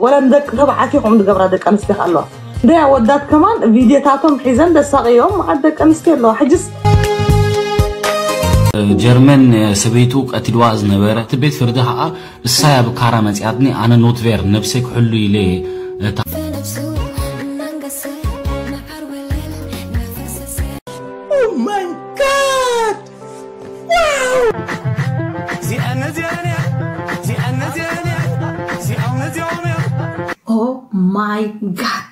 ወላ ንደቂ ተባዕትዮ ከምኡ ዝገብራ ደቂ ኣንስትዮ ከ ኣለዋ። እንደ ኣወዳት ከማን ቪድዮታቶም ሒዘን ደሳቕዮም መዓት ደቂ ኣንስትዮ ኣለዋ። ሕጅስ ጀርመን ሰበይቱ ቀቲልዋ ዝነበረ እቲ ቤት ፍርዲ ከዓ እሳ እያ ብካራ መፂኣትኒ ኣነ ኖትቬር ነብሰይ ክሕሉ ኢለ እየ እታ Oh my god.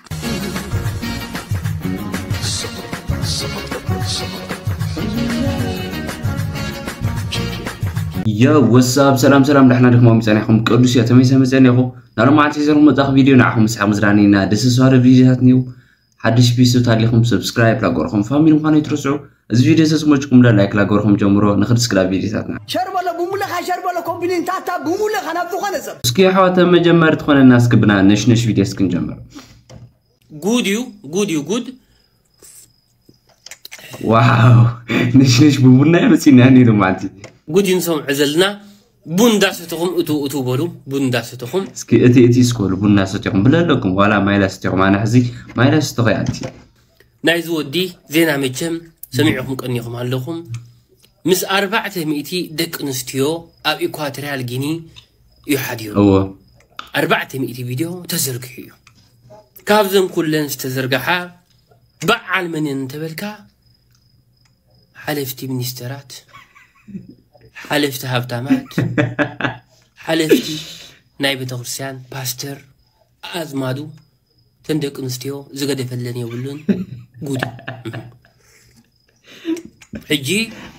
ዮ ወሳብ ሰላም ሰላም ዳሕና ድክማም ይፀኒሕኩም ቅዱስ እዮ ተመይሰ መፀኒኹ ናሎም ዓንተ ዘርኩም መጣኽ ቪድዮ ንዓኹም ምስሓ ምዝራኒ እና ደስ ዝዋረ ቪድዮታት ኒው ሓድሽ ቢሱ ታሊኹም ሰብስክራይብ ላጎርኹም ፋሚሊ ምዃኑ ይትረስዑ እዚ ቪድዮ ተስሞጭኩም ዶ ላይክ ላጎርኹም ጀምሮ ንክድስክላ ቪድዮታትና ሸርበሎ ብሙለኻ ሸርበሎ ኮምፕሊን ታታ ብሙለኻ ናብ ዝኾነ ሰብ እስኪ ኣሕዋተ መጀመርት ኮነና እስክብና ነሽነሽ ቪድዮ እስክንጀምር ጉድ እዩ ጉድ እዩ ጉድ ዋው ነሽነሽ ብቡና መፂና ኒሉ ማለት ጉድ እዩ ንሰምዖ ዘለና ቡን እንዳሰተኹም እቱ እቱ በሉ ቡን እንዳሰተኹም እስኪ እቲ እቲ እስኮሉ ቡና ሰቲኹም ብለለኩም ዋላ ማይላ ሰቲኹም ኣነ ሕዚ ማይላ ሰተኹ ያቲ ናይዚ ወዲ ዜና መቸም ሰሚዕኹም ቀኒኹም ኣለኹም ምስ ኣርባዕተ ሚእቲ ደቂ ኣንስትዮ ኣብ ኢኳቶሪያል ጊኒ እዩ ሓዲሩ እዎ ኣርባዕተ ሚእቲ ቪድዮ ተዘርግሑ እዩ ካብዘን ኩለን ዝተዘርግሓ በዓል መን እየን እንተበልካ ሓለፍቲ ሚኒስተራት ሓለፍቲ ሃብታማት ሓለፍቲ ናይ ቤተክርስትያን ፓስተር ኣዝማዱ ተን ደቂ ኣንስትዮ ዝገደፈለን የብሉን ጉድ ሕጂ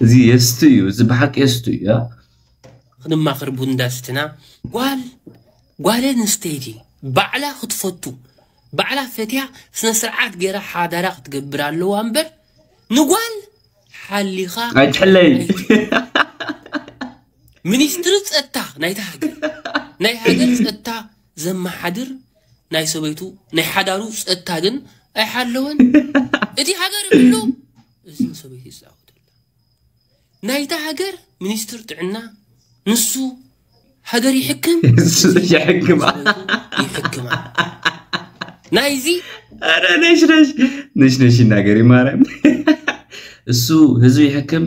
እዚ የስቱ እዩ እዚ ብሓቂ የስቱ እዩ ክንማኽር ቡን እንዳስትና ጓል ጓል ኣንስተይቲ ባዕላ ክትፈቱ ባዕላ ፈትያ ስነ ስርዓት ገይራ ሓዳራ ክትገብር ኣለዋ እምበር ንጓል ሓሊኻ ኣይትሕለይ ሚኒስትሪ ፀጥታ ናይታ ሃገር ናይ ሃገር ፀጥታ ዘመሓድር ናይ ሰበይቱ ናይ ሓዳሩ ፀጥታ ግን ኣይሓለወን እቲ ሃገር ይብሉ እዚ ንሰበይቲ ይፃወተላ ናይታ ሃገር ሚኒስትር ጥዕና ንሱ ሃገር ይሕክም ይሕክማ ይሕክማ ናይዚ ኧረ ነሽነሽ ነሽነሽ ይናገር ይማረም እሱ ህዝቢ ይሕክም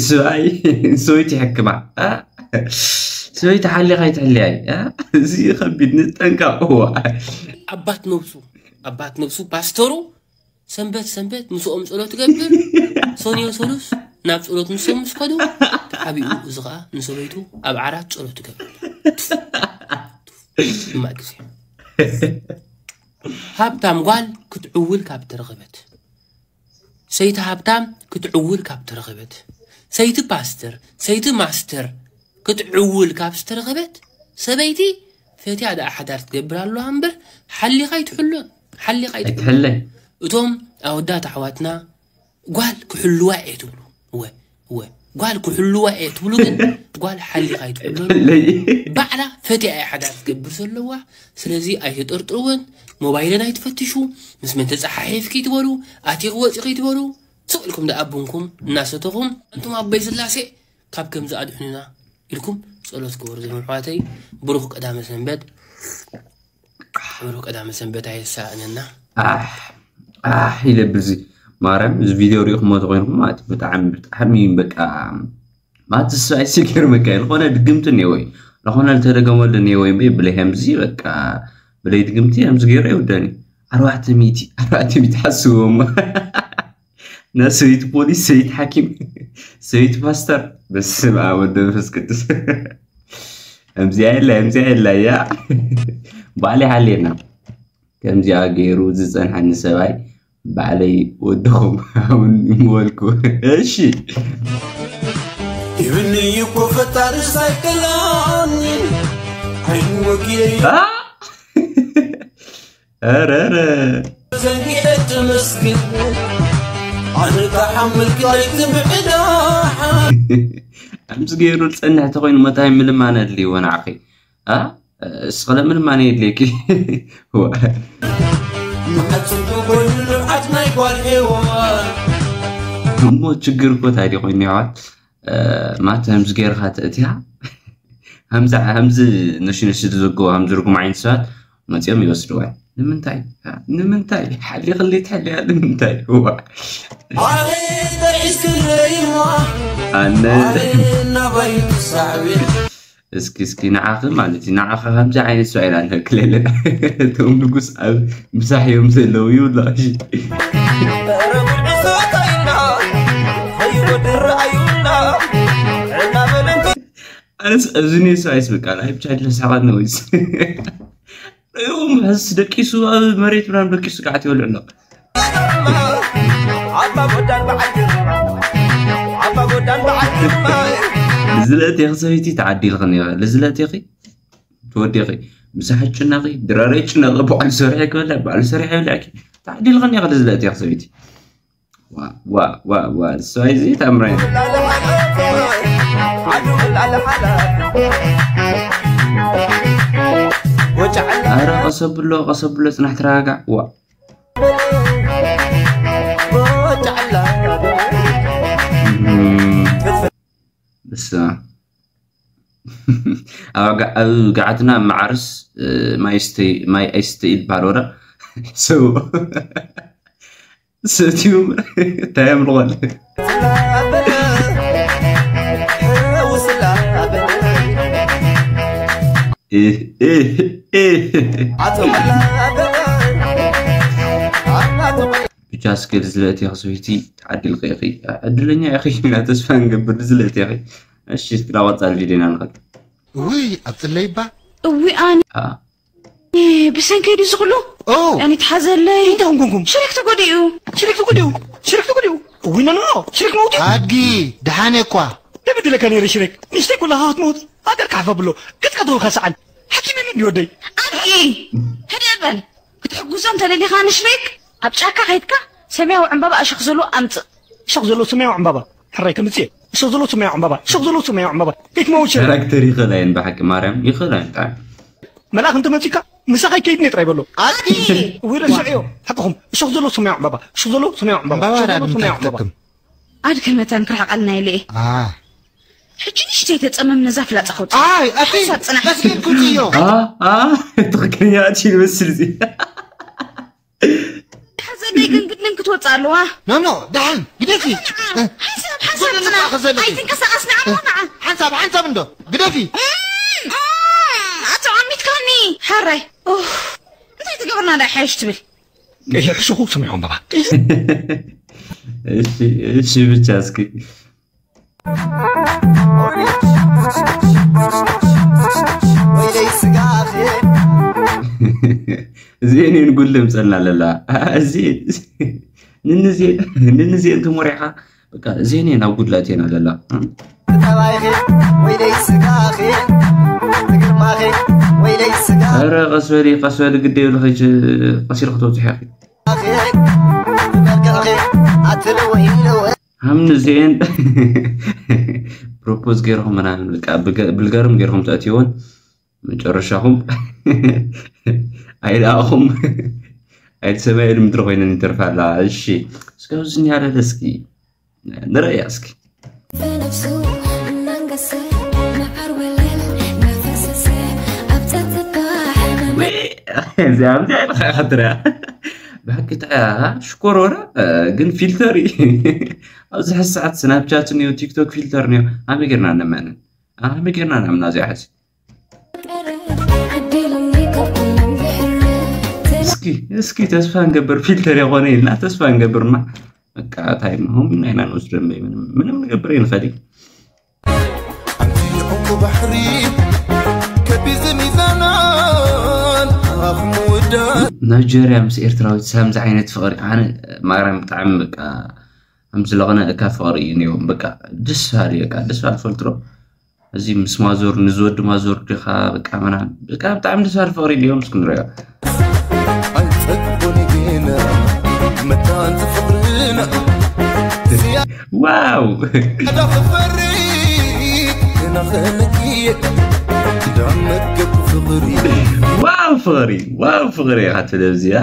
ሰብኣይ ሰበይቲ ይሕክማ ሰበይቲ ሓሊኻ ይትሕልያይ እዚ ከቢድ ንጠንቀቕ እዋ ኣባት ነብሱ ኣባት ነብሱ ፓስተሩ ሰንበት ሰንበት ምስኦም ጸሎት ትገብር ሰንዮ ሰሉስ ናብ ጸሎት ምስኦም ምስ ከዱ ተሓቢኡ እዚ ኸዓ ንሰበይቱ ኣብ ዓራት ጸሎት ትገብር ማእ ግዜ ሃብታም ጓል ክትዕውል ካብ ተረኸበት ሰይቲ ሃብታም ክትዕውል ካብ ተረኸበት ሰይቲ ፓስተር ሰይቲ ማስተር ክትዕውል ካብ ዝተረኸበት ሰበይቲ ፈትያ ደኣ ሓዳር ትገብር ኣለዋ እምበር ሓሊኻ ኣይትሕሎን ሓሊኻ ኣይትሕሎን ኣይትሕለይ እቶም ኣወዳት ኣሕዋትና ጓል ክሕልዋ እየ ትብሉ እወ እወ ጓል ክሕልዋ እየ ትብሉ ግን ጓል ሓሊኻ ኣይትሕሎን ባዕላ ፈትያ እያ ሓዳር ትገብር ዘለዋ ስለዚ ኣይትጠርጥርወን ሞባይለን ኣይትፈትሹ ምስ መን ተፀሓሒፍኪ ትበሉ ኣቲኺ ወፂኺ ትበሉ ስቕ ኢልኩም ደኣ ቡንኩም እናሰተኹም እንቱም ኣቦይ ስላሴ ካብ ከምዚ ኣድሕኑና ኢልኩም ጸሎት ግበሩ ዝም ኣሕዋተይ ብሩኽ ቀዳመ ሰንበት ብሩኽ ቀዳመ ሰንበት ኣየሳእነና ኣሕ ኢለብል እዚ ማርያም እዚ ቪድዮ ሪኢኹሞ ተኮይንኩም ማለት እዩ ብጣዕሚ ብጣዕሚ በቃ ማለት ሰብኣይ ሲገርመካ እዩ ዝኾነ ድግምቲ እኒወይ ዝኾነ ዝተደገመሉ እኒወይ እምበይ ብለይ ከምዚ በቃ ብለይ ድግምቲ ከምዚ ገይሩ ይውደኒ ኣርባዕተ ሚእቲ ኣርባዕተ ሚእቲ ሓስቦሞ ነሰበይቲ ፖሊስ ሰበይቲ ሓኪም ሰበይቲ ፓስተር በስመ ኣብ ወወልድ ወመንፈስ ቅዱስ ከምዚኣ የላ ከምዚኣ የላ እያ ባዕለይ ሓልየና ከምዚኣ ገይሩ ዝፀንሐኒ ሰብኣይ ባዕለይ ወድኹም እውን ይምወልኩ እሺ ይብኒ እኮ ፈጣሪ ሳይቀላን ዓይኑ ወኪለይ ኧረ ኧረ ዘንጊዐ ተመስግን ኣነ ካሓመልክ ኣይትምዕዳ ኣምዚ ገይሩ ዝፀንሕ ተኮይኑ መታይ ምልማን ኣድልይዎ ንዓኺ እስኸለ ምልማን የድልየኪ መዓፅንቱ ኮይኑ ንብዓት ናይ ጓል ሄዋን እሞ ችግር እኮ እንታይ ድዩ ኮይኑ ይሕዋት ማት ከምዚ ገይርካ ተእትያ ከምዚ ከምዚ ነሽነሽ ዝዘግቦ ከምዚ ርጉም ዓይነት ሰባት መፂኦም ይወስድዋ። ንምንታይ? ንምንታይ ሓሊኽሊ ትሕልያ? ንምንታይ? ዋ ኣነ እስኪ እስኪ ንዓኺ ማለት እዩ፣ ንዓኺ ከምዚ ዓይነት ሰው ኢና ንህክለለ። እቶም ንጉስ ኣብ ምሳሕ እዮም ዘለዉ ይብሉ። እሺ። ኣነስ እዚ ኔሱ ኣይስብቃል። ኣይ ብቻ ድለ ሳባት ነው ወይስ? ይኹም ሕስ ደቂሱ ኣብ መሬት ምናምን ደቂሱ ከዓት ይበልዕ ኣሎ። ልዝለእቴኺ ሰበይቲ ተዓዲልኽን ኢኺ። ልዝለእቴኺ ትወዴኺ ምሳሕ ጭነኺ ድራረይ ጭነኺ በዓል ሰሪሐ ክበልዕ በዓል ሰሪሐ ይብልዕኪ። ተዓዲልኽን ኢኺ ልዝለእቴኺ ሰበይቲ። ዋ ዋ ዋ ዋ እሷ እዚ ታምራይ። ኧረ ቀሰብሎ ቀሰብሎ ጽናሕ ተረጋጋዕ። ዋ እም፣ እሳ ኣብ ጋ- ኣብ ገዓትና መዓርስ እ፣ ማይ ስተ- ማይ ኣይስተ ይባል ወረ ሰው ሰትዩ እንታይ እዮም ልኾን ብቻ እስኪ ልዝለእቲ ክስብይቲ ተዓዲልኺ ኢኺ። ዕድለኛ ኢኺ ኢና ተስፋ ንገብር ልዝለእቲ ኢኺ። እሺ እስኪ ናብ ቀጻሊ ቪድዮና ንኸድ። ውይ ኣብ ጽለይባ እዊ ኣነ ኣ፣ ብሰንከይ ድዩ ዝኽሉ ኦ ያኒ ተሓዘለይ እንታይ ሆንኩንኩም ሽሪክ ተጎዲኡ ሽሪክ ተጎዲኡ ሽሪክ ተጎዲኡ እዊ ኖ ኖ ሽሪክ መውት ኣድጊ ደሓነ እኳ ደብድለካ ነይረ ሽሪክ ንሽተይ ኩላኻ ክትመውት ኣገር ካሕፈ ብሎ ክትቀትውካ ሰዓን ሓኪም የለን ድዩ ወደይ ኣድጊ ህደበል ክትሕጉዞ እንተደሊኻ ንሽሪክ ኣብ ጫካ ከይድካ ሰማያዊ ዕምባባ እሾኽ ዘለዎ ኣምጽእ እሾኽ ዘለዎ ሰማያዊ ዕምባባ ሕራይ ከምጽእ እሾኽ ዘለዎ ሰማያዊ ዕምባባ እሾኽ ዘለዎ ሰማያዊ ዕምባባ ከይትመውት ሽሪክ ካራክተር ይኽእል ኣየን ብሓቂ ማርያም ይኽእል ኣየን ብጣዕሚ መልኣኽ እንተመጺካ ምሳኻ ይከይድ እየ ጥራይ በሎ። ኣቲ! እውይ ረስዐዮ፣ ሓቅኹም። እሾኽ ዘሎ ሰማያዊ ዕምባባ፣ እሾኽ ዘሎ ሰማያዊ ዕምባባ፣ ዕምባባ እሾኽ ዳር ዘሎ ሰማያዊ ዕምባባ። ምታክተክም። ኣድከመታን ክርሕቀልና ኢለ እየ። ኣ። ሕጂ ንእሽተይ ተጸመም ነዛ ፍላጻ ከውጽእ። ኣይ፣ ኣቲ! ሓንሳብ ጽናሕ። መስጊድ ኩንትዮ። ኣ፣ ኣ፣ ትኽክለኛ ኣቲ ይመስል እዚ። ሓዘለይ ግን ግድን ክትወጽእ ኣለዋ። ኖ፣ ኖ፣ ደሓን፣ ግደፊ። ንዓ፣ ሓንሳብ፣ ሓንሳብ ጎደል ጽናሕ። ንፋ ከዘለኪ። ኣይትንቀሳቐስ፣ ንዓ፣ ንዓ። ሓንሳብ፣ ሓንሳብ እንዶ፣ ግደፊ። እም፣ እም፣ ኣቶ ዓሚትካኒ። ሕራይ። ኡፍ፣ እንታይ ትገብርና ዳ ሓይሽ ትብል? ቀይሕ ሽኹ ስምዖ እምበባ። እሺ፣ እሺ፣ ብቻ እስኪ። ወይለይ ስጋኺ። እዚኤን እየን ጉድ ለምፀልና ለላ። እዚ፣ ንንዚ፣ ንንዚ እንተ ሞሪዕኻ፣ በቃ፣ እዚኤን እየን ኣብ ጉድለት እየን ኣለላ። ተባይኺ፣ ወይለይ ስጋኺ። ትግርማኺ፣ ወይለይ ስጋ። ኧረ፣ ቀስ በሊ፣ ቀስ በሊ፣ ግደ የብልኺ፣ ቀስ ኢልኺ ትወፅሒ ኢኺ። ሃምኒ እዚኤን ፕሮፖዝ ገይርኹም ምናምን በቃ ብገ- ብልገርም ገይርኹም ተእትይወን መጨረሻኹም ኣይደኣኹም ኣይዲ ሰማይ ኢሉ ምድሪ ኮይነን ይተርፋ ኣላ። እሺ እስኪ ኣብዚ እኒሃለለ እስኪ ንረእያ እስኪ። ብነፍሱ እናንገሰ መዓር ወለል እናፈሰሰ ኣብ ጸጥታ ሕመም እዚኣ እዚኣ ኢልካ ኢኻ ትሪኣ። ብሓቂ እንታይ እያ ሽኮር ወረ ግን ፊልተር እዩ። ኣብዚ ሕዚ ሰዓት ስናፕቻት እኒኦ ቲክቶክ ፊልተር እኒኦ ኣመይ ጌርና ነመንን ኣመይ ጌርና ናምና እዚኣ ሕዚ እስኪ እስኪ ተስፋ እንገብር ፊልተር የኾነ ኢልና ተስፋ እንገብርና በቃ ታይም ሆም ኢና ኢና ንወስዶ እምበይ ምንም ምንም ንገብር ኣይንኽእል እዩ። ሓንቲ ዕንቁ ባሕሪ ከቢድ ሚዛናን ኣኽሙ ውዳ ናይጀርያ ምስ ኤርትራዊት ሳምዚ ዓይነት ፍቕሪ ኣነ ማርያም ብጣዕሚ በቃ ከም ዝለቐነ እካ ፍቕሪ እዩ ነይሮም በቃ ደስ በሃሊ በቃ ደስ በሃሊ ፈልጥሮ እዚ ምስ ማዞር ንዝወዲ ማዞር ዲኻ በቃ ምናምን በቃ ብጣዕሚ ደስ በሃሊ ፍቕሪ ድዮም እስኪ ንሪኦ ኣይጸግቦን ጌና መታን ፍቕርና ዋው ዝያዳ ክፈሪ ገና ከነግየ እንዳመገብኩ ፍቕሪ ዋው ፍቕሪ ዋው ፍቕሪ ኢኻ ትብል ኣብዚኣ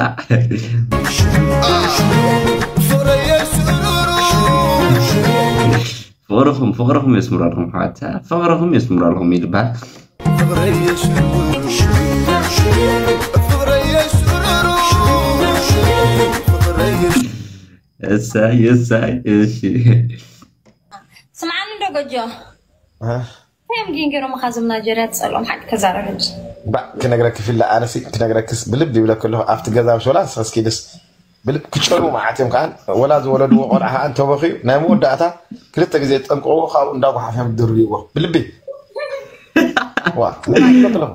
ፍቕረየ ሽሩሩ ፍቕርኹም ፍቕርኹም የስምረልኩም ሓዋት ፍቕርኹም የስምረልኩም ይልባል ፍቕረየ ሽሩሩ የሳይ የሳይ። እሺ ስምዓኒ እንዶ ጎጆ። እንታይ እዮም ግን ገይሮምኻ እዞም ናይጀርያ ትጸልኦም ሓቂ ተዛረብ እንጂ። ባ ክነግረኪ ፊላ፣ ኣነሲ ክነግረክስ ብልብ ይብለክ ኣለኹ። ኣብቲ ገዛ ምስ ወላ ንስኽስኪ ደስ ብልብ ክጨሩ መዓት እዮም። ከዓን ወላ ዝወለድዎ ቆልዓ ከዓ እንተበኽዩ ናይ መወዳእታ ክልተ ግዜ ጠንቅቕዎ፣ ካብኡ እንዳጓሓፍዮም ድርብይዎ ብልቢ። ዋ ክነግረኪ ኣለኹ።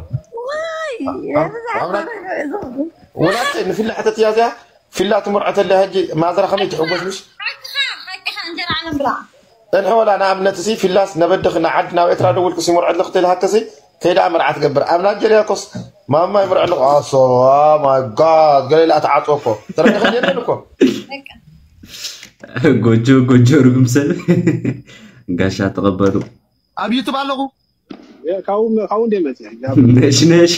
ወላ ንፊላ ሕተት እያ እዚኣ። ፊላ ትምርዖ ተላ ሕጂ ማዘራ ከመይ ትሕጎስ ምሽ? ሓቅኻ ሓቅኻ እንጀራ ዓለም ብላ። እንሐ ወላ ንኣብነት ሲ ፊላስ ነበድኽ ንዓዲ ናብ ኤርትራ ደውልክስ ይምርዖ ኣለኹ ተልሃከሲ ከይዳ ምርዓ ትገብር። ኣብ ናይጀርያ ኮስ ማማ ይምርዖ ኣለኹ ኣሶ። ማይ ጋድ ገለ ኢላ ትዓጽዎ እኮ ተረድኸ የለን እኮ። ጎጆ ጎጆ ርጉም ሰብ ጋሻ ተቐበሉ። ኣብ ዩቱብ ኣለኹ። ካብኡ ካብኡ እንደ መጽእ ነሽ ነሽ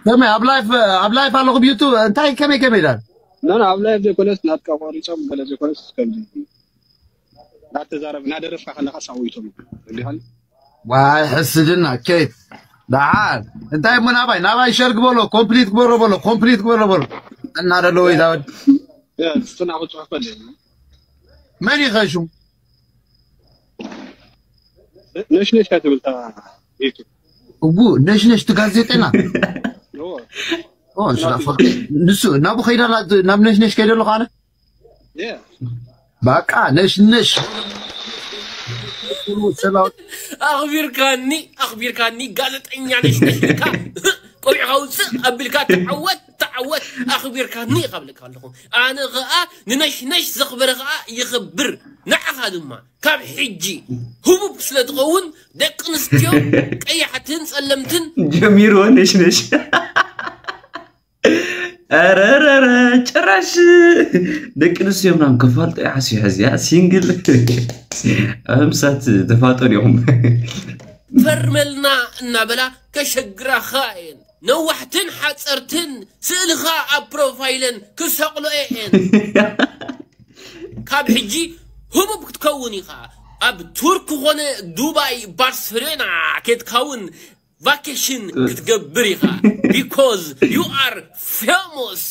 ከመይ ኣብ ላይፍ ኣብ ላይፍ ኣለኹ ብዩቱብ። እንታይ ከመይ ከመይ ዳን ኖ ኖ ኣብ ላይፍ ዘይኮነስ ናትካ ቆሪጾም ገለ ዘይኮነስ ከምዚ ናተዛረብ ናደረፍካ ከለካ ሳዊቶም ዲኻል ዋይ ሕስድና ኬት ደሓን እንታይ እሞ ናባይ ናባይ ሸር ግበሎ ኮምፕሊት ግበሎ በሎ ኮምፕሊት ግበሎ በሎ እና ደሎ ወይ ዳወድ ስና ክጽሑፍ ከለ መን ይኸሹ ነሽ ነሽ ትብል ታ ቤቱ እቡ ነሽነሽ ትጋዜጤና ንሱ ናቡ ከይዳ ናብ ነሽነሽ ከይደ ኣለኹ ኣነ በቃ ነሽነሽ ኣኽቢርካኒ ኣኽቢርካኒ ጋዜጠኛ ነሽነሽ ኢልካ ቆቢዕካ ውፅእ ኣቢልካ ተዓወት ተዓወት ኣኽቢርካኒ ኢኻ ብለካ ኣለኹ ኣነ ኸኣ ንነሽነሽ ዘኽበረ ኸኣ ይኽብር ንዓኻ ድማ ካብ ሕጂ ህቡብ ስለ ትኸውን ደቂ ኣንስትዮ ቀያሕትን ጸለምትን ጀሚርዎ ነሽነሽ ረረረ ጭራሽ ደቂ ኣንስትዮ ምናምን ከፋልጦ ይሓስዩ ሕዚያ ሲንግል ኣምሳት ተፋጠኑ ኢኹም ፈርመልና እናበላ ከሸግራኻ እየን ነዋሕትን ሓፀርትን ስእልኻ ኣብ ፕሮፋይለን ክሰቕሎ እየን ካብ ሕጂ ህቡብ ክትከውን ኢኻ ኣብ ቱርክ ኮነ ዱባይ ባርሴሎና ኬድካውን ቫኬሽን ክትገብር ኢኻ because you are famous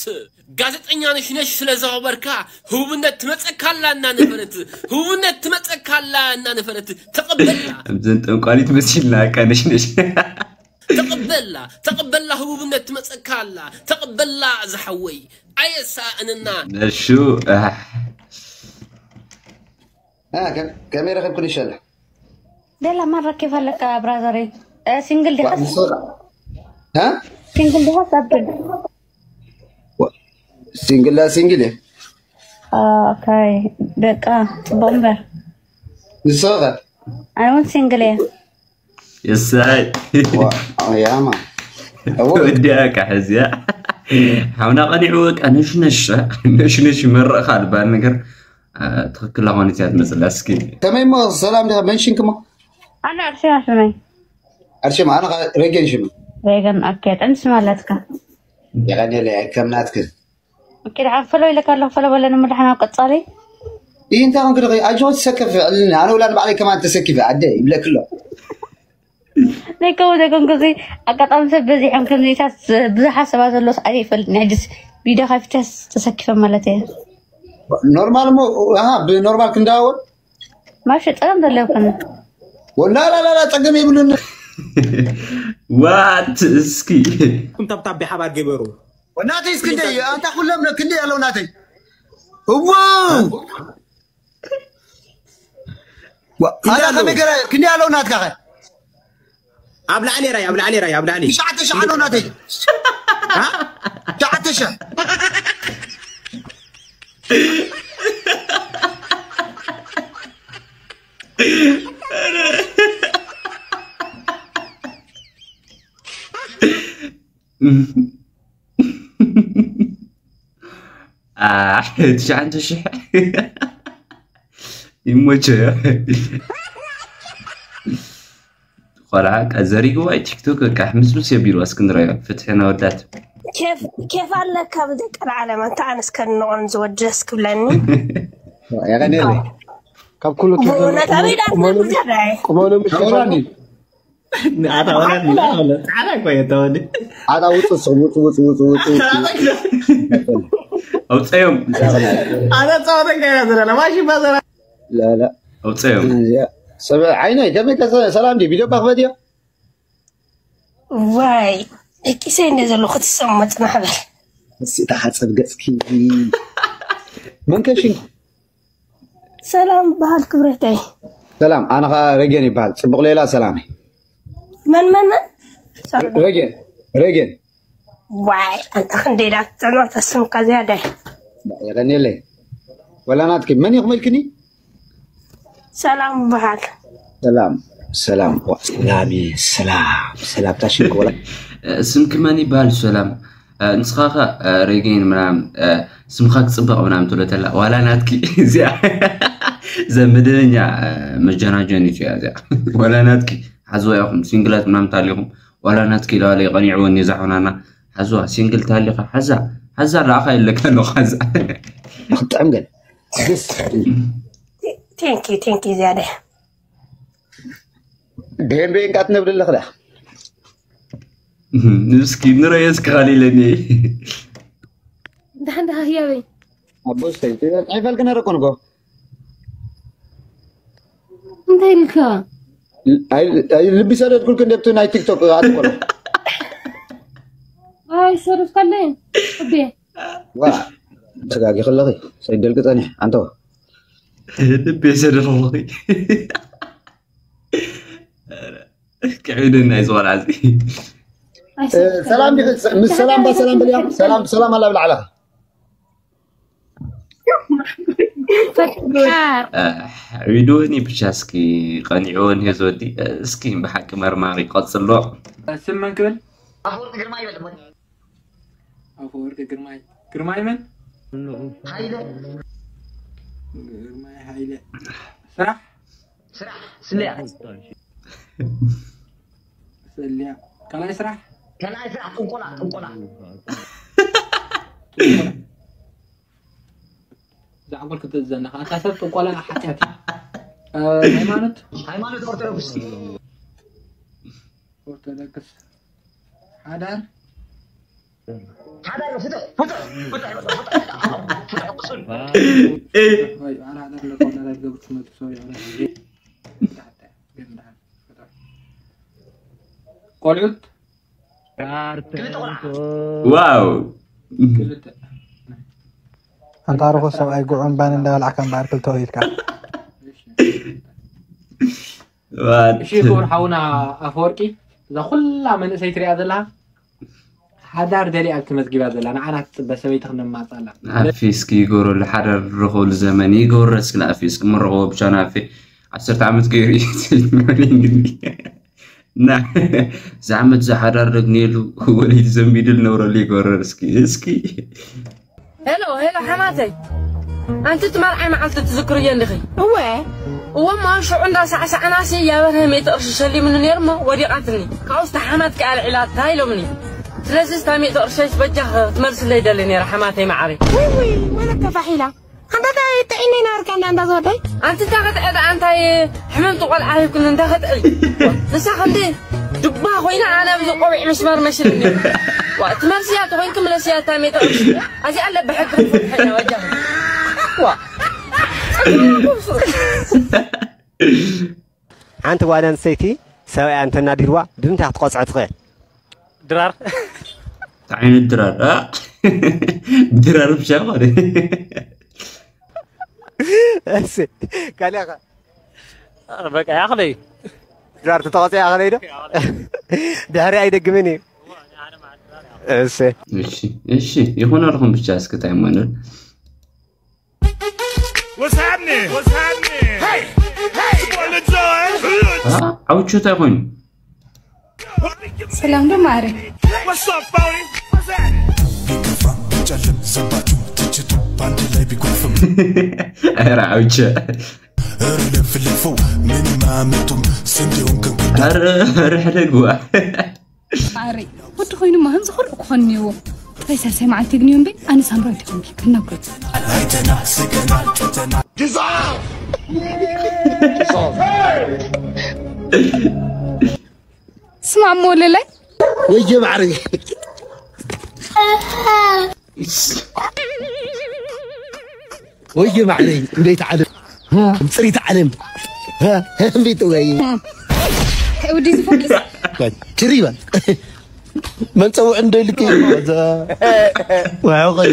ጋዜጠኛ ነሽነሽ ስለ ዘኸበርካ ህቡብነት ትመፀካ ኣላ እናነፈረት ህቡብነት ትመፀካ ኣላ እናነፈረት ተቐበላ እብዘን ጠንቋሊት መሲልና ኣቃ ነሽነሽ ተቐበላ ተቐበላ ህቡብነት ትመፀካ ኣላ ተቐበላ ዝሓወይ ኣየሳእንና ነሹ ከመይ ረኺብኩ ንሸለ ደላ ማን ረኪብ ኣለካ ብራዘረይ ሲንግል ዲኻ ሲንግል ዲኻ ሳብል ሲንግል ሲንግል እየ ኦካይ በቃ ፅቡቅ እምበር ንስኸ ኣይውን ሲንግል እየ የሳይ ያማ ወዲያ ካሕዚያ ሓውና ቀኒዑ በቃ ነሽነሽ ነሽነሽ ይመረቕካ ዝበሃል ነገር ትኽክል ኾነት እያ ትመስላ እስኪ ከመይ እሞ ሰላም ዲኻ መንሽንክ እሞ ኣነ ኣርሴማ ሽመይ ኣርሴማ ኣነ ኸዓ ሬጌን ሽመ ሬገን ኦኬ ጥዕምቲ ሽማ ኣለትካ የቐንየለይ ከም ናትክ ኦኬ ደሓን ፈሎ ኢለካ ኣለኹ ፈሎ በለኒ እሞ ደሓን ኣብ ቀጻሊ ይህ እንታይ ኮንክ ደኸ ኣጆ ትሰከፍ ዕልኒ ኣነ ውላድ ባዕለይ ከማን ተሰኪፈ ኣደ ይብለክ ኣሎ ዘይከው ዘይኮንኩ እዚ ኣጋጣሚ ሰብ በዚሖም ከምዚታት ብዙሓት ሰባት ዘለዎስ ኣየ ይፈልጥ ናይ ሕጅስ ቪድዮ ከፊተስ ተሰኪፈ ማለት እየ ኖርማል እሞ ኣሃ ብኖርማል ክንዳወል ማሽ ጸገም ዘለውክን ወላ ላላላ ጸገም የብሉን ዋት እስኪ ኩም ታብታብ ብሓባር ግበሩ ወናተይ እስክንደይ ኣንታ ኩሎም ክንደይ ኣለዉ ናተይ እዎ ኣላ ከመይ ገረ ክንደይ ኣለዉ ናትካ ኸ ኣብ ላዕሊ ራይ ኣብ ላዕሊ ራይ ኣብ ላዕሊ ትሽዓተ ሺሕ ኣለዉ ናተይ ትሽዓተ ሺሕ ትሽዓተ ሽሕ ይሞቸ ቆልዓ ቃ ዘሪግዋ ቲክቶክ በቃ ሕምስምስ የቢልዋ እስክንድራዮ ፍትሒ ናወዳት ኬፍ ኣለካ ብዘይ ቀልዓለም ኣንተ ኣነስ ከንቆን ዝወድስ ክብለኒ የቀኔለ ካብ ኩሉ ቁመኑ ቁመኑ ምሽ ኣታ ወላ ጻዕዳ እኮ እየ ተወዲ ኣታ ውፅ ውፅ ውፅ ውፅ ውፅ ኣውፀዮም። ኣነ ፃወተን ከይና ዘለና ማሺ ባዘራ። ላላ ኣውፀዮም። እዚኣ ሰብ ዓይነይ ከመይ ከ ሰላም ዲ ቪድዮ ባክበድዮ ዋይ ደቂሰ እንደ ዘሎ ክትሰሙ መፅናሕ በል። እስቲ ተሓፀብ ገፅኪ። መን ከሽን ሰላም በሃል ክብረተይ። ሰላም ኣነ ኸዓ ረጌን ይበሃል። ፅቡቕ ሌላ ሰላም መን መን መን ረጌን ረጌን ዋይ ኣንታ ክንደይ ዳትፀንዖ ተስምካ ዝያዳይ የቐኒለይ። ወላ ናትኪ መን ኢኹም ኢልክኒ? ሰላም በሃል ሰላም ሰላም ዋ ሰላም ሰላም ሰላምታ ሽንኮላ ስምኪ መን ይበሃል? ሰላም ንስኻ ኸ ረጌን ምናምን ስምኻ ክፅበቕ ምናምን ትብሎ ተላ ዋላ ናትኪ እዚኣ እዛ መደበኛ መጀናጀኒት እያ እዚኣ። ዋላ ናትኪ ሓዝዋ ኢኹም ሲንግላት ምናምን ታሊኹም ዋላ ናትኪ ኢለዋለ ይቐኒዕወኒ እዛ ሑናና ሓዝዋ ሲንግል ታሊኻ ሓዛ ሓዛ ረኣኻ የለካ ኣለኹ ሓዛ ክትጥዕም ግን ቴንኪ ቴንኪ ዝያደ ብሄን ብሄን ቃት ነብልለኽ ዳ እስኪ ንረየ እስኪ ኻሊለኒ ደሓን ደሓ ህያበይ ኣቦስተይ ዒፈልክ ነረኮ ንጎ እንታይ ኢልካ ልቢ ሰደድኩልክ እንደብቲ ናይ ቲክቶክ ኣትኮሎ ኣይ ሰሩፍ ከለይ እቤ ዋ ተጋጊ ከለኺ ሰይደልክ ጸኒሕ ኣንተዋ ልቢ ሰደድኩልኺ ክዕብደና እዩ ዝቆልዓ እዚ ሰላም ዲኺ ምስ ሰላም ባ ሰላም በልያ ሰላም ሰላም ኣላ ብላዕለኻ ዒብድወኒ ብቻ እስኪ ቀኒዕወኒ ህዝወዲ እስኪ ብሓቂ መርማሪ ቀፅሎ ስም መን ክብል ኣፈወርቂ ግርማ ይበል እሞ ኣፈወርቂ ግርማይ ግርማይ መን ሃይለ ግርማይ ሃይለ ስራሕ ስራሕ ስለያ ሰልያ ካልኣይ ስራሕ ካልኣይ ስራሕ ጥንቆላ ጥንቆላ ዛዕጎል ክትእዘና ከኣታ ሰብ ጥንቆላ ሓጢኣት እዩ ሃይማኖት ሃይማኖት ኦርቶዶክስ ኦርቶዶክስ ሓዳር ሓዳር ፍትሕ ፍትሕ ፍትሕ ፍትሕ ፍትሕ ቁሱን ቆልዑት ዋው ኣንታ ርኹስ ሰብኣይ ጉዑን ባን እንዳበላዕካ እምበኣር ክልተ ወሊድካ እሺ ክቡር ሓውና ኣፈወርቂ እዛ ኩላ መንእሰይ ትሪኣ ዘለካ ሓዳር ደሊያ ተመዝጊባ ዘላ ንዓና ትፅበ ሰበይቲ ክነማፃላ ኣፌ እስኪ ይገብረሉ ሓዳር ዝረኸብሉ ዘመን ይገብረ እስኪ ንኣፌ እስኪ ምረኸቦ ብቻ ንኣፌ ዓሰርተ ዓመት ገይሩ እዩ እና እዚ ዓመት እዚ ሓዳር ደግንየሉ ወሊድ ዘንቢድል ነብረሉ ይገብረር እስኪ እስኪ ሄሎ ሄሎ ሓማተይ ኣንቲ እቲ መርዓይ መዓልቲ ትዝክርዮ እንዲኺ እወ እወ እሞ ሽዑ እንዳሳዕሳዕናሲ ያበርሀ ሜተ ቅርሺ ሸሊምኒ ነይሩ እሞ ወዲቓትኒ ካብኡስ ተሓማት ከኣ ኣልዒላታ ኢሎምኒ ስለዚ ስታ ሜተ ቅርሸይስ በጃ ክትመልስለይ ደሊ ነይረ ሓማተይ መዓሪ ውይ ወለከ ፋሒላ ኣንታ እንታይ ጥዒነይ ናርካ እንዳ እንዳ ዝወደይ ኣንቲ እንታይ ክትዕዳ ኣንታይ ሕምምቲ ቆልዓ ሂብክኒ እንታይ ክትዕል ንሳ ከምዚ ድባ ኮይና ኣነ ኣብዚ ቆቢዕ መስመር መሽልኒ ትመልስያ ተኮይንኪ ምለስያ እታ ሜታ ኣዚ ኣለ ብሕጊ ክትፍትሐያ ወጃ ሓንቲ ጓል ኣንስተይቲ ሰብኣያ እንተናዲድዋ ብምንታይ ክትቆፅዖ ትኽእል? ድራር እንታይ ዓይነት ድራር እ? ድራር ብቻ ማለት እሺ ካሊኣኸ በቃ ያኽለይ ድራር ተተቆፀ ያኽለይ ዶ ድሕሪ ኣይደግምን እዩ እሺ እሺ እሺ ይኹን ኣልኹም ብቻ እስኪ እንታይ ማለት What's happening? What's happening? Hey, hey, it's your boy Lil Jon. ዓውቹ እንታይ ኮይኑ ሰላም ዶ ማዕረ What's up, Phony? What's happening? ቢከፋ ብጨልም ዘባቱ ትችቱ ባንድ ላይ ቢጎርፍም ኧረ ዓውቸ እርለፍልፈው ምንም አመጡም ስንዴውን ከንኩዳ ኧረ ርሕደግዋ ማዕረ ወዲ ኮይኑማ ከምዚ ኩሉ ክኾን እኒዎ ጥራይ ሳልሳይ መዓልቲ ግን እዩ እምበይ ኣነ ሳምራዊት ይኾንኪ ከናጉረት ኣይተና ስገና ጨተና ስማዕ እሞ ለላይ ወየ ማዕረ ወይ ማዕረይ፣ እንዴት ዓለም? ጽሪት ዓለም። እንዴት ወይ? ወዲ ዝፈርስ ትሪባ። መን ጸውዕ እንደ ልክ። ወይ ወይ።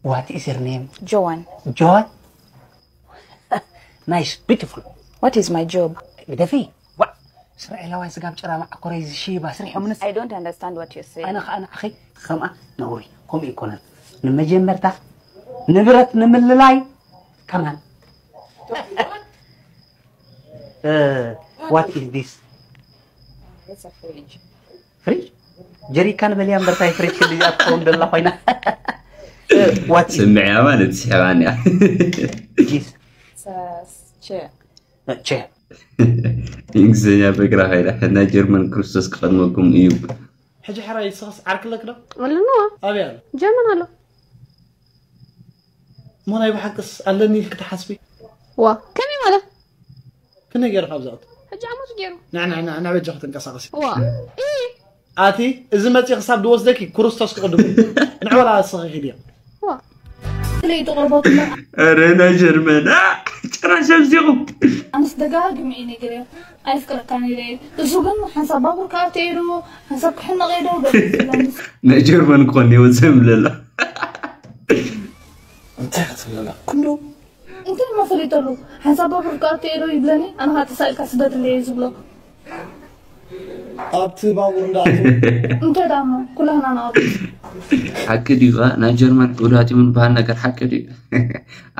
What is your name? Joan. Joan? Nice, beautiful. What is my job? ግደፊ። ዋ እስራኤላውያን ስጋብ ጭራ ማዕኮረይ ዝሽይባ ስሪሖምንስ I don't understand what you're saying. ኣነ ከዓ ንዓኺ ከምኣ ነውሪ ከምኡ ይኮነን። ንመጀመርታ ንብረት ንምልላይ ከማን What is this? It's a fridge. ፍሪጅ ጀሪካን በሊያ እምበርታይ ፍሪጅ ክልያ ትኸውን ደላ ኮይና። What is ስምዕያ ማለት ስሕባንያ this? It's a chair. Chair. እንግሊዝኛ በግራ ከይዳ ሕና ጀርመን ክርስቶስ ክቐድመኩም እዩ። ሕጂ ሕራይ ንስኽስ ዓርኪ ኣለኪ ዶ? ኣለንዋ ኣበይ ኣሎ? ጀርመን ኣሎ። እሞ ናይ ብሓቅስ ኣለኒ ኢልኪ ትሓስቢ? ዋ ከመይ ማለት? ክንደይ ገይሩ ካብ ዝኣቱ? ሕጂ ዓመቱ ገይሩ። ንዕንዕንዕ በጃኺ ተንቀሳቐሲ። ዋ ኢ ኣቲ እዚ መፂ ክሳብ ዝወስደኪ ክርስቶስ ክቕድሙ ንዕወላ ኣስኺ ኪድዮ። ዋ ለይቱ ቅርበቱ ኧረ ናይ ጀርመን አ፣ ጭራሽ ኣብዚኹም ኣነስ ደጋጊመ እየ ነጊረዮ ኣይፍቅረካን ኢለ እየ። እሱ ግን ሓንሳብ ባቡር ክኣቱ ኢሉ ሓንሳብ ክሕነቕ ኢሉ ገለ ዝብለኒ ናይ ጀርመን ክኾን ይወፅእ ምለላ እንታይ ክትብለና ኩሉ እንታይ እሞ ፈሊጠሉ ሓንሳብ ባቡር ክኣቱ ኢሉ ይብለኒ ኣነ ከዓ ተሳኢልካ ስደትለይ እየ ዝብሎ። ኣብቲ ባቡር እንዳኣቱ እንታይ ደኣ እሞ ኩላህና ንቐርብ ሓቂ ድዩ እ? ናይ ጀርመን ውዳት ይኹን በሃል ነገር ሓቂ ድዩ?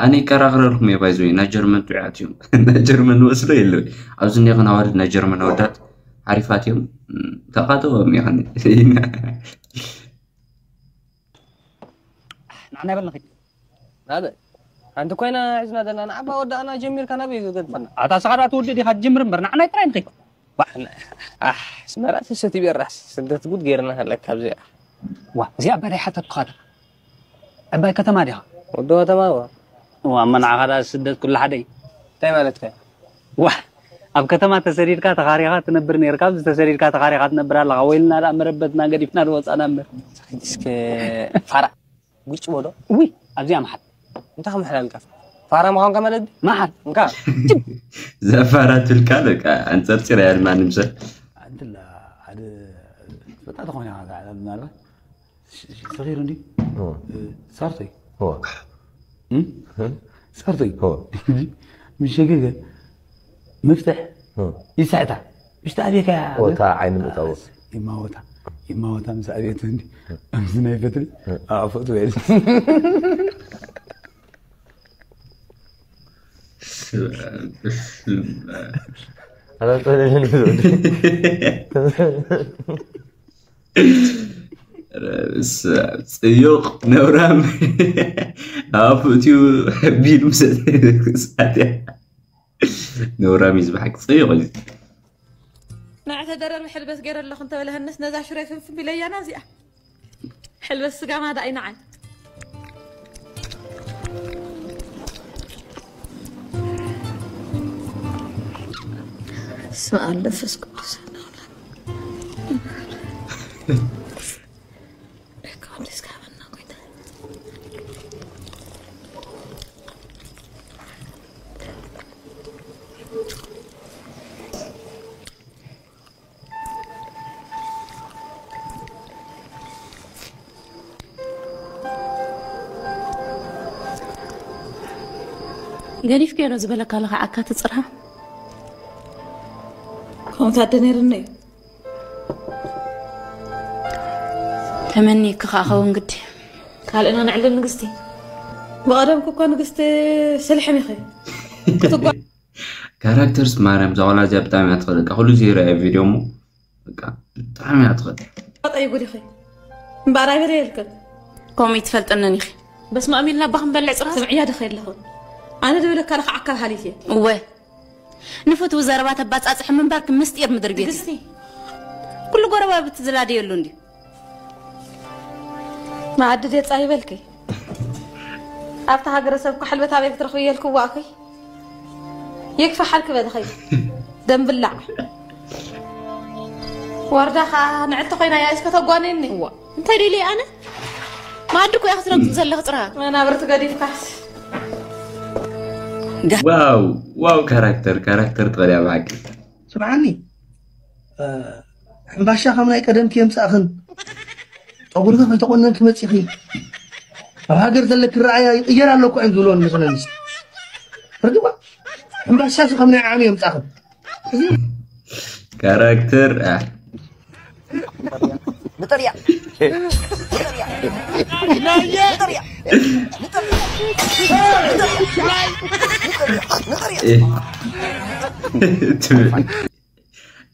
ኣነ ይከራኽረልኩም እየ ባይዘወይ ናይ ጀርመን ጥዑያት እዮም። ናይ ጀርመን ወስሎ የለወይ ኣብዚ እኒኹን ኣዋልድ ናይ ጀርመን ኣወዳት ሓሪፋት እዮም። ተቓጥዎም ይኹን ንዓና ይበልና ኺድ ናበ ሓንቲ ኮይና ሒዝና ዘለና ንዓባ ወዳእና ጀሚርካ ናበይ እዩ ዝገድፈና? ኣታ ስኻ ዳ ትውድእ ዲኻ ትጅምር እምበር ንዓና ይጥራይ ንኺድ ኣሕ ስመራ ተሰቲ ቤራስ ስደት ጉድ ገይርና ሃለካ ኣብዚኣ ዋ እዚኣ በላይ ሓተትኩኻ ዳ ዕባይ ከተማ ዲኻ ወዲ ከተማ ዋ ዋ መናዓኻ ዳ ስደት ኩሉ ሓደይ እንታይ ማለትካ እዩ? ዋ ኣብ ከተማ ተሰዲድካ ተኻሪኻ ትነብር ነርካ ኣብዚ ተሰዲድካ ተኻሪኻ ትነብር ኣለኻ ወይልና ዳ መረበትና ገዲፍና ዝወፃና እምበር እስከ ፋራ ጉጭ በሎ ውይ ኣብዚኣ መሓል እንታይ ክምሕላልካ ፋራ ምዃንካ ማለት ድዩ? መሓል እንካ ዘፋራ ትብልካ በቃ ኣንፀርፂር ያል ማንም ሰብ እንትን ሓደ ፈጣ ተኾነ ምናልባት ሰኺሩ እንዲ ሳርቶይ ሳርቶይ ምሸገገ መፍትሕ ይስሕታ ምሽቲ ኣቤካ ወታ ዓይኒ ምእታዎ ይማወታ ይማወታ ምስ ኣቤት እንዲ ኣብዚ ናይ ፈትሪ ኣፈቱ ኣላጠለለን ጽዩቕ ነውራም ኣፉእትዩ ቢል ምስ ነውራም እዩ ዝበሓቂ ጽዩቕ እዩ ንዕተ ደረር ብሕልበት ገይረ ኣለኹ እንተበለሀነስ ነዛ ሽሮይ ፍንፍን ቢለያ ናዚኣ ሕልበት ስጋ ማዳ እዩ ንዓይ ስመ ኣብ መንፈስ ቅዱስ ገዲፍክዮ ዶ ዝበለካ ለኽዓካ ትፅርሃ ከምኡ ታደ ነይርኒ እዩ ተመኒክ ከዓ ኸውን ግዲ ካልእና ንዕልል ንግስቲ ብቐደምኩ እኮ ንግስቲ ስልሕም ኢኺ ክትጓ ካራክተርስ ማርያም እዛ ቆልዓ እዚኣ ብጣዕሚ እያ ትኽእል በቃ ኩሉ ዜሮ እያ ቪድዮ እሞ በቃ ብጣዕሚ እያ ትኽእል ጠይጉ ዲኺ እምበኣር ኣይበለ የልክን ከምኡ ይትፈልጠንን ኢኺ በስመ ኣብ ኢልና ባኽ ንበልዕ ፅራ ስምዕያ ድኸ የለኽን ኣነ ድብለካ ለኽዓካ በሃሊት እየ እወ ንፍትዊ ዘረባ ተባፃፅሒ ምንባርክ ምስጢር ምድሪ ቤት ትግስቲ ኩሉ ጎረባብቲ ዝላደየሉ እንድዩ መኣዲ ዴፃ ይበልኪ ኣብቲ ሃገረ ሰብ እኮ ሕልበት ኣበይ ክትረኽቢ እየልክዋ ኣኸይ ይክፋሓልኪ በልኸይ ደምብላዕ ወርዳ ኸዓ ንዕቲ ኮይና እያ እስከ ተጓንየኒ። እዋ፣ እንታይ ደልየ ኣነ? ማዕዲ እኮ እያ ክትረግጽ ዘለኽ ጽራ። መናብርቲ ገዲፍካስ። ዋው ዋው፣ ካራክተር ካራክተር ትቐልያ ብሓቂ። ስምዓኒ፣ ሕምባሻ ከም ናይ ቀደምኪ የምጻእኽን፣ ጠጉርኪ ከይተቆነንኪ መጺኺ፣ ኣብ ሃገር ዘለኪ ረኣያ ይቕየር ኣሎ እኮ እየን ዝብልወን መስለኒ። ርድዋ፣ ሕምባሻ ከም ናይ ዓሚ የምጻእኽን። ካራክተር ንጠርያ ንጠርያ ንጠርያ ንጠርያ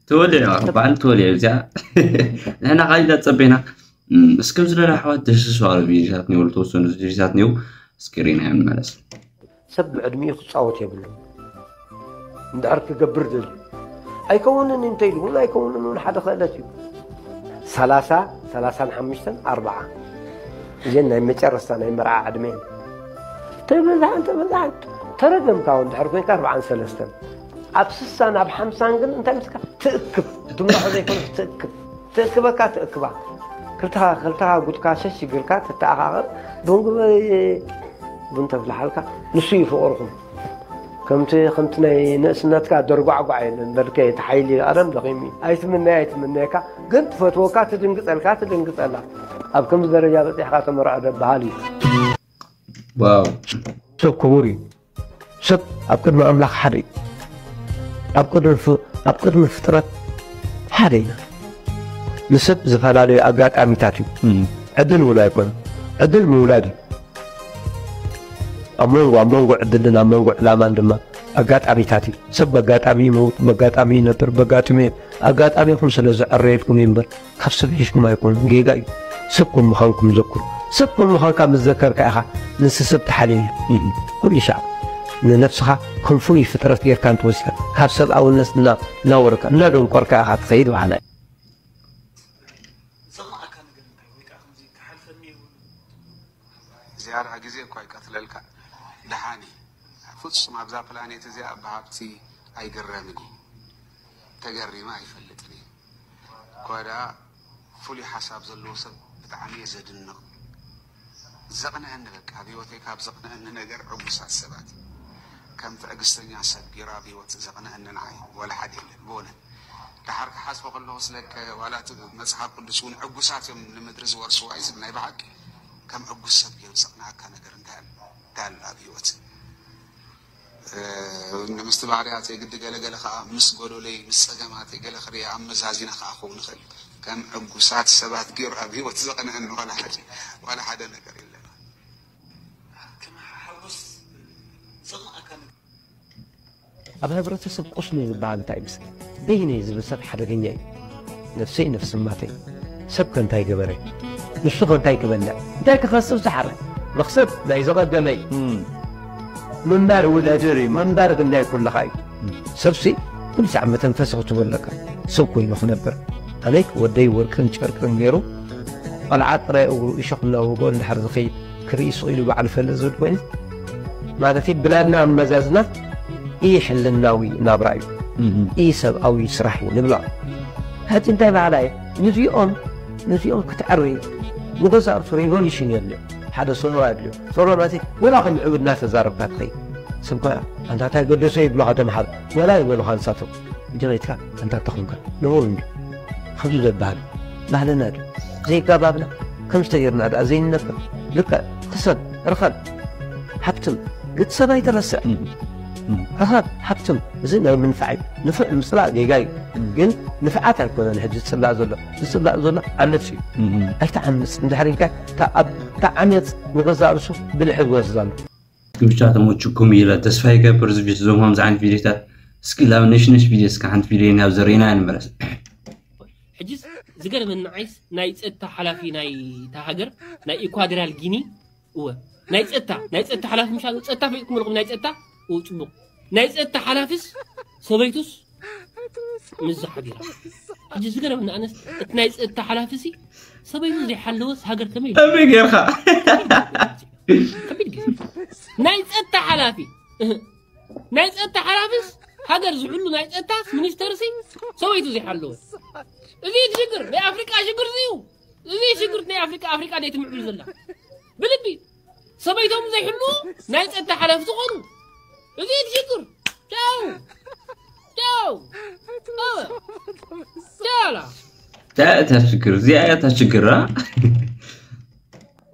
ተወሊዑ በዓል ተወሊዑ እዚኣ ንሕና ካሊዳ ጸበና። እስከም ዝለላ ኣሕዋት ደስስ ባሉ ቪዲዮታት ኒው ዝተወሰኑ ቪዲዮታት ኒው እስክሪን እዮም ንመለስ። ሰብ ብዕድሚኡ ክፃወት የብሉን። እንድሕር ክገብር ደልዩ ኣይከውንን እንተኢሉ እውን ኣይከውንን እውን ሓደ ክእለት እዩ። ሰላሳ ሰላሳን ሓሙሽተን ኣርብዓ እዚን ናይ መጨረስታ ናይ መርዓ ዕድመ እየን። ተበዛሕ እንተበዛሕ ተረገምካ እውን ድሕር ኮይንካ ኣርብዓን ሰለስተን ኣብ ስሳን ኣብ ሓምሳን ግን እንታይ ምስካ ትእክብ ትምርሖ ዘይኮነ ትእክብ ትእክበካ ትእክባ ክልተኻ ክልተኻ ጉጥካ ሸሽ ይግርካ ትተኣኻኸብ ቡን ግበ ቡን ተፍልሓልካ ንሱ እዩ ፍቕርኹም ከምቲ ከምቲ ናይ ንእስነትካ ደርጓዕጓዕ የለን በልከ እቲ ሓይሊ ቀደም ደኺሙ እዩ ኣይትምነይ ኣይትምነየካ ግን ትፈትወካ ትድንግፀልካ ትድንግፀላ ኣብ ከምዚ ደረጃ በፂሕካ ተመርዖ ደበሃል እዩ ዋው ሰብ ክቡር እዩ ሰብ ኣብ ቅድሚ ኣምላኽ ሓደ እዩ ኣብ ቅድሚ ፍ- ኣብ ቅድሚ ፍጥረት ሓደ ኢና ንሰብ ዝተፈላለዩ ኣጋጣሚታት እዩ ዕድል ውላ ኣይኮነ ዕድል ምውላድ እዩ ኣብ መንጎ ኣብ መንጎ ዕድልን ኣብ መንጎ ዕላማን ድማ ኣጋጣሚታት እዩ ሰብ በጋጣሚ ይመውት በጋጣሚ ይነብር በጋጥሚ ኣጋጣሚኹም ስለ ዝዕረየልኩም እዩ እምበር ካብ ሰብ ሒዝኩም ኣይኮኑን ጌጋ እዩ ሰብ ከም ምዃንኩም ዘክሩ ሰብ ከም ምዃንካ ምስ ዘከርካ ኢኻ ንስ ሰብ ተሓልዮ እዩ ኩሉ ሻዕ ንነብስኻ ከም ፍሉይ ፍጥረት ጌርካ እንትወስድካ ካብ ሰብኣውነት እናወረካ እናደንቆርካ ኢኻ ትኸይድ በሃላይ ዝያዳ ግዜ እኳ ይቀትለልካ ደሓን እዩ ፍጹም ኣብዛ ፕላኔት እዚኣ ብሃብቲ ኣይግረምን እዩ ተገሪመ ኣይፈልጥን እዩ እኳ ደኣ ፍሉይ ሓሳብ ዘለዎ ሰብ ብጣዕሚ እየ ዘድንቕ ዘቕንዐኒ በቃ ኣብ ህይወተይ ካብ ዘቕንዐኒ ነገር ዕጉሳት ሰባት ከም ትዕግስተኛ ሰብ ጌሩ ኣብ ህይወት ዘቕንዐኒ ንዓይ ወላ ሓደ የለን ብእውነት ደሓር ክሓስቦ ከለኹ ስለከ ዋላ እቲ መፅሓፍ ቅዱስ እውን ዕጉሳት እዮም ንምድሪ ዝወርስዋ እዩ ዝብል ናይ ብሓቂ ከም ዕጉስ ሰብ ጌሩ ዘቕንዐካ ነገር እንታይ ኣሎ እንታይ ኣሎ ኣብ ህይወት ንምስቲ ባህርያት የግዲ ገለገለ ከዓ ምስ ጎዶለይ ምስ ፀገማተይ ገለ ክሪአ ኣመዛዚነ ከዓ ክኸውን ይኽእል ከም ዕጉሳት ሰባት ገይሩ ኣብ ህይወት ዘቕንዐኒ ዋላ ሓደ ዋላ ሓደ ነገር የለን ኣብ ሕብረተሰብ ቁስሊ ዝበሃል እንታይ ምስ በይነይ ዝብል ሰብ ሓደገኛ እዩ ነፍሰይ ነፍስማተይ ሰብ ከ እንታይ ገበረ ንሱ ከ እንታይ ክበልዕ እንታይ ክኸስብ ዝሓረ መኽሰብ ናይ ዝቐደመ እዩ ምንባር ውዳድር እዩ ምንባር ግን ናይ ኩልኻ እዩ ሰብሲ ኩሉ ሳዕ መተንፈሲ ክትህቦ ኣለካ ሰብ ኮይኑ ክነብር ኣነይ ወደይ ወርቅን ጨርቅን ገይሩ ቆልዓ ጥራይ እግሩ እሾኽ እናወግኦ እንድሕር ዝኸይድ ክርኢ ስቕ ኢሉ ባዕሉ ፈልጥ ዝብል ኮይኑ ማለት እዩ ብላድና ኣመዛዝና ኢ ሕልናዊ ናብራ እዩ ኢ ሰብኣዊ ስራሕ እዩ ንብሎ ሕጂ እንታይ ባህላ እዩ ንዚኦም ንዚኦም ክትዕሪ ንገዛእ ርእሱ ሪቮሉሽን የድልዮ ሓደ ሶሎ ኣድልዮ ሶሎ ማለት ወላ ከም ዕብድና ተዛረብካ ትኸይድ ስብካ ኣንታ እንታይ ገደሶ ይብሉኻ ተምሓር ወላ ይበሉኻ ንሳቶም ጀመይትካ ኣንታ ተኾንካ ንቡር እንዲ ከምዚ ዘበሃል ባህልና ዶ ዘይጋባብና ከም ዝተገርና ደኣ ዘይንነብር ልክዕ ክሰብ ርኸብ ሃብትም ግዲ ሰብ ኣይተረስዕ ርኸብ ሃብትም እዚ ናይ ምንፋዕ እዩ ንፍዕ ምፅላእ ጌጋ እዩ ግን ንፍዓት ኣይኮነን ሕጂ ዝፅላእ ዘሎ ዝፅላእ ዘሎ ዓመፅ እዩ ኣይተዓምፅ እንድሕር ኢልካ እታ ዓመፅ ንገዛእ ርእሱ ብልሒ ዝወስድ ኣሎ ምሻ ተመችኩም ኢለ ተስፋ ይገብር እዚ ቪድዮ ዞም ከምዚ ዓይነት ቪድዮታት እስኪ ላብ ነሽነሽ ቪድዮ እስከ ሓንቲ ቪድዮ ናብ ዘርእና ንመለስ ሕጂስ ዝገርመኒ ንዓይስ ናይ ፀጥታ ሓላፊ ናይ እታ ሃገር ናይ ኢኳዶሪያል ጊኒ እወ ናይ ፀጥታ ናይ ፀጥታ ሓላፊ ምሻ ፀጥታ ፈሊጥኩም ኣለኹም ናይ ፀጥታ እወ ፅቡቕ ናይ ፀጥታ ሓላፊስ ሰበይቱስ ምዛ ሓቢራ ሕጂ ዝገርመኒ ኣነስ እቲ ናይ ፀጥታ ሓላፊ ሲ ሰበይቱ ዘይሓለወስ ሃገር ከመይ ኢሉ ከመይ ጌርካ ከቢድ ግዜ ናይ ፀጥታ ሓላፊ ናይ ፀጥታ ሓላፊስ ሃገር ዝሕሉ ናይ ፀጥታ ሚኒስተር ሲ ሰበይቱ ዘይሓለወ እዚ እቲ ሽግር ናይ ኣፍሪቃ ሽግር እዚ እዩ። እዚ ሽግር ናይ ኣፍሪቃ ኣፍሪቃ ደይ ትምዕብል ዘላ ብልቢ ሰበይቶም ዘይሕሉ ናይ ጸጥታ ሓለፍቲ ዝኾኑ እዚ እቲ ሽግር ቻው ቻው ቻላ እታ ሽግር እዚኣ እያ እታ ሽግር።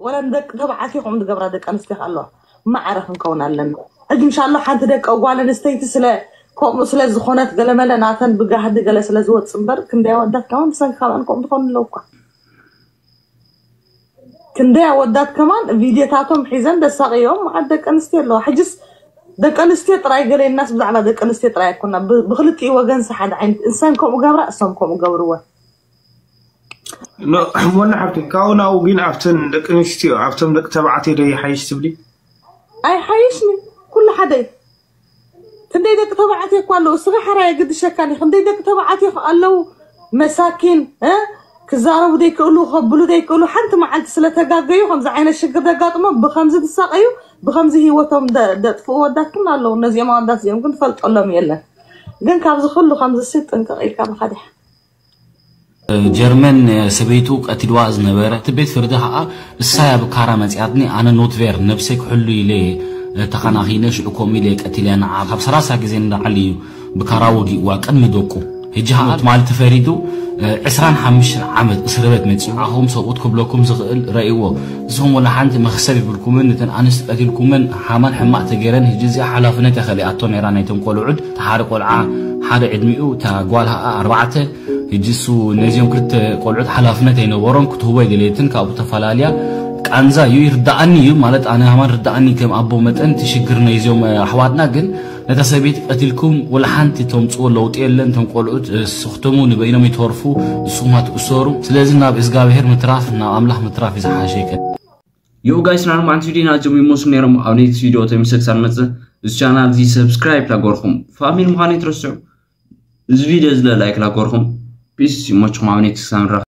ወላ ንደቂ ተባዕትዮ ከምኡ ዝገብራ ደቂ ኣንስትዮ ከ ኣለዋ። ማዕረ ክንከውን ኣለና። ሕጂ ምሻሎ ሓንቲ ደቂ ጓል ኣንስተይቲ ስለ ከምኡ ስለ ዝኾነት ገለመለ ናተን ብጋህዲ ገለ ስለ ዝወፅ እምበር ክንደይ ኣወዳት ከማን ብሰንኪ ካብኣን ከምኡ ዝኾኑ ኣለዉ እኳ። ክንደይ ኣወዳት ከማን ቪድዮታቶም ሒዘን ደሳቅዮም መዓት ደቂ ኣንስትዮ ኣለዋ። ሕጅስ ደቂ ኣንስትዮ ጥራይ ገለ ኢልናስ ብዛዕባ ደቂ ኣንስትዮ ጥራይ ኣይኮና ብክልቲኡ ወገንስ ሓደ ዓይነት እንሰን ከምኡ ገብራ እሶም ከምኡ ገብርወን። ሞላ ሓብቲ ካብኡ ናብኡ ግን ኣብተን ደቂ ኣንስትዮ ኣብቶም ደቂ ተባዕትዮ ዶ ይሓይሽ ትብሊ? ኣይሓይሽኒ ኩሉ ሓደ እዩ። ክንደይ ደቂ ተባዕትዮ እኳ ኣለዉ እስኻ ሓራ የግድሸካኒ ክንደይ ደቂ ተባዕትዮ ኣለዉ መሳኪን እ ክዛረቡ ዘይክእሉ ከብሉ ዘይክእሉ ሓንቲ መዓልቲ ስለተጋገዩ ከምዚ ዓይነት ሽግር ዘጋጥሞም ብከምዚ ዝሳቀዩ ብከምዚ ህይወቶም ደ- ደጥፍኡ ወዳትኩም ኣለዉ ነዚኦም ኣወዳት እዚኦም ግን ትፈልጠሎም የለን ግን ካብዚ ኩሉ ከምዚ ሲ ጥንቅቅ ኢልካ ብካ ዲካ ጀርመን ሰበይቱ ቀቲልዋ ዝነበረ እቲ ቤት ፍርዲ ከዓ እሳ እያ ብካራ መፅያትኒ ኣነ ኖትቬር ነብሰይ ክሕሉ ኢለ ተኸናኺነ ሽዑ ከምኡ ኢለ ቀቲልያ ንዓ ካብ ሰላሳ ግዜ ንላዕሊ እዩ ብካራ ወጊእዋ ቅድሚ ደቁ ሕጂ ከዓ ትማሊ ተፈሪዱ ዕስራን ሓሙሽተን ዓመት እስር ቤት መፂኡ ዓኹም ሰብኡት ክብለኩም ዝኽእል ረእይዎ ንስኹም ወላ ሓንቲ መኽሰብ ይብልኩምን ነተን ኣንስቲ ቀቲልኩመን ሓማን ሕማቅ ተገይረን ሕጂ እዚኣ ሓላፍነት እያ ከሊኣቶ ነይራ ናይቶም ቆልዑት እቲ ሓደ ቆልዓ ሓደ ዕድሚኡ እታ ጓል ከዓ ኣርባዕተ ሕጂ እሱ ነዚኦም ክልተ ቆልዑት ሓላፍነት ኣይነበሮን ክትህቦ ኣይደለየትን ካብኡ ተፈላልያ ቃንዛ እዩ ይርዳኣኒ እዩ ማለት ኣነ ሃማን ርዳኣኒ ከም ኣቦ መጠን እቲ ሽግር ናይዚኦም ኣሕዋትና ግን ነታ ሰበይቲ ቀቲልኩም ወላ ሓንቲ ተምፅዎ ለውጢ የለን እቶም ቆልዑት ስክትሙ ንበይኖም ይተርፉ ንስኹም ኣትእሰሩ ስለዚ ናብ እግዚኣብሄር ምትራፍ ናብ ኣምላኽ ምትራፍ እዩ ዝሓሸ ይከ Yo guys ናርማንቲ ቪዲዮ ናቸው የሚመስሉ ነይሮም ኣብ ኔክስት ቪዲዮ ተሚሰክ ሳንመፅእ እዚ ቻናል እዚ ሰብስክራይብ ላገርኩም ፋሚሊ ምዃን ይትረስዑ እዚ ቪዲዮ እዚ ላይክ ላገርኩም ፒስ ይመችኹም ኣብ ኔክስት ሳንራ